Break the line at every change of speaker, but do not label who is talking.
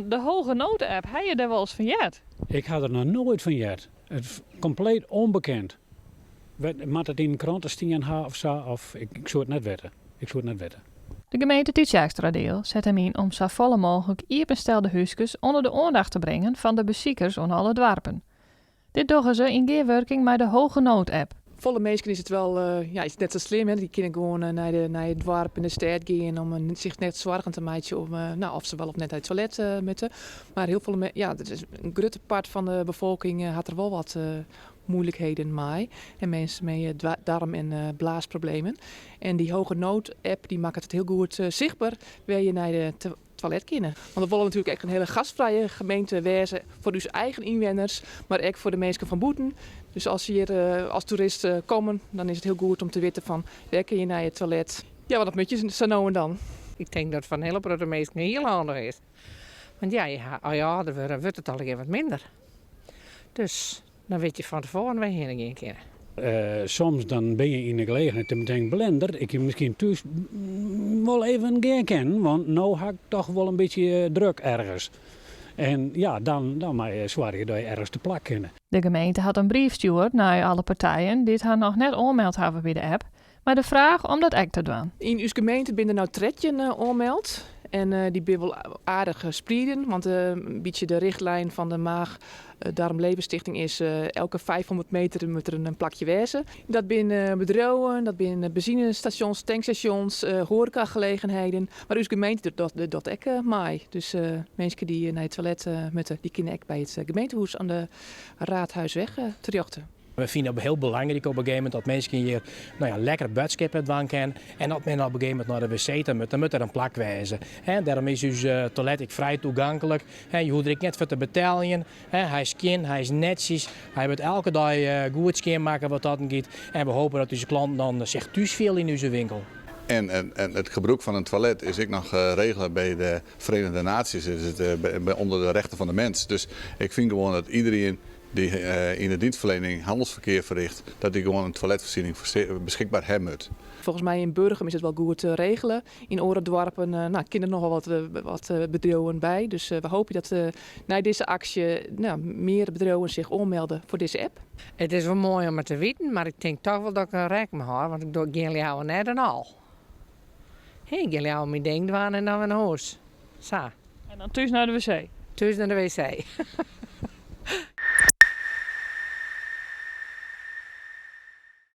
De Hoge Nood app, ha je dêr wolris fan heard?
Ik ha der noch noait fan heard. It is kompleet ûnbekend. Moat it yn de krante stien ha of sa, of ik soe it net witte. Ik soe it net witte.
De gemeente Tytsjerksteradiel set him yn om safolle mooglik iepenstelde húskes ûnder de oandacht te bringen fan de besikers oan alle doarpen. Dit dogge se yn gearwurking mei de Hoge Nood app.
Folle minsken is it wol, ja, is it net sa slim. Hè. Dy kinne gewoan nei de, nei it doarp en de stêd gean om sich net soargen te meitsjen om no, oft se wol of net nei it toilet moatte. Mar hiel folle, ja, der is in grutte part fan de befolking hat der wol wat moeilikheden mei. En minsken mei darm- en blaasproblemen. En dy Hoge Nood app dy makket it hiel goed sichtber wêr je nei de toilet kinne. Want we wolle natuerlik ek in hiele gastfrije gemeente wêze foar ús eigen ynwenners, mar ek foar de minsken fan bûten. Dus as se hjir as toerist komme, dan is it hiel goed om te witten fan wêr kinne je nei it toilet. Ja, want dat moat je sa no en dan.
Ik tink dat it foar in hiele protte minsken hiel handich is. Want ja, as je âlder wurde, wurdt it allegear wat minder. Dus dan witte je fan tefoaren wêr je hinne gean kinne.
Soms dan bin je yn de gelegenheid om te tinken, blinder, ik hie miskien thús wol even gean kinnen, want no ha ik toch wol in bytsje druk ergens. En ja, dan, dan moatte je soargje dat je ergens te plak kinne.
De gemeente hat in brief stjoerd nei alle partijen dy't har noch net oanmeld hawwe by de app, mei de fraach om dat ek te dwaan.
Yn ús gemeente binne der no 13 oanmeld en dy binne wol aardich sprieden, want in bytsje de richtlijn fan de Maag Darm Leverstichting is elke 500 meter moat der in plakje wêze. Dat binne bedriuwen, dat binne benzinestasjons, tankstasjons, hoarekagelegenheden. Mar ús gemeente docht dat ek mei. Dus minsken dy't nei it toilet moatte, dy kinne ek by it gemeentehûs oan de Raadhuisweg terjochte.
We fine it hiel belangryk op in gegeven momint dat minsken hjir no ja, lekker boadskippen dwaan kinne. En as men op in gegeven momint nei de wc ta moat, dan moat der in plak wêze. Dêrom is ús toilet ek frij toeganklik. Je hoege der ek net foar te beteljen. Hy is skjin, hy is netsjes. Hy wurdt elke dei goed skjinmakke wat dat giet. En we hoopje dat ús klanten dan sich thús fiele yn ús winkel.
En it gebrûk fan in toilet is ek noch regele by de Verenigde Naties, is it ûnder de rechten fan de mens. Dus ik fyn gewoan dat iedereen dy't yn de dienstverlening hannelsferkear ferricht, dat dy gewoan in toiletfoarsiening beskikber ha moat.
Folgens my yn Burgum is it wol goed regele. Yn oare doarpen no, kinne der noch wol wat bedriuwen by. Dus we hoopje dat nei dizze aksje no, mear bedriuwen sich oanmelde foar dizze app.
It is wol moai om it te witten, mar ik tink toch wol dat ik in rekken hâld, want ik doch gjin leaver net en al. Hé, ik gean leaver myn ding dwaan en dan wer nei hûs. Sa.
En dan thús nei de wc?
Thús nei de wc.